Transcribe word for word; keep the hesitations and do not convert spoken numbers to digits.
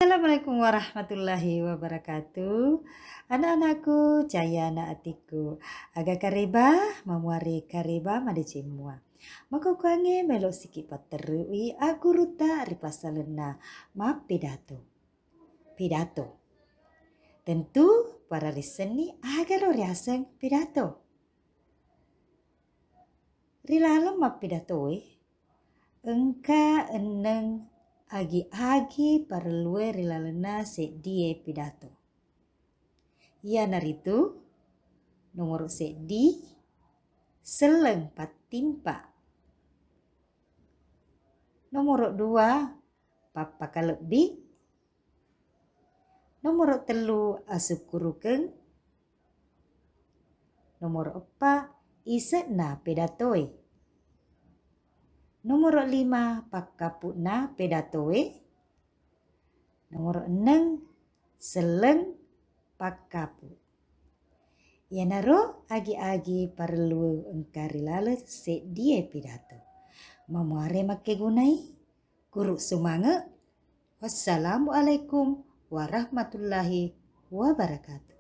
Assalamualaikum warahmatullahi wabarakatuh. Anak-anakku, cayana atikku. Aga kareba, mamuare kareba madeceng mua. Makkukkuangnge melo siki patterui aggurutta ri passalenna mappidato. Pidato. Tentu para rissenni agaro riaseng pidato. Ri laleng mappidatoe, engka enneng agi-agi parellue ri lalenna seddie pidato. Iyanaritu, nomoro seddi, selleng pattimpa. Nomoro dua, pappakalebbi. Nomoro tellu, asukkurukeng. Nomoro eppa, ise'na pedatoe. Nomoro lima, pakkapu'na pedatoe. Nomoro enneng, selleng pakkapu. Iyanaro agi-agi parellu engka ri laleng seddie pidato. Mamuare makkegunai, guru sumange. Wassalamualaikum warahmatullahi wabarakatuh.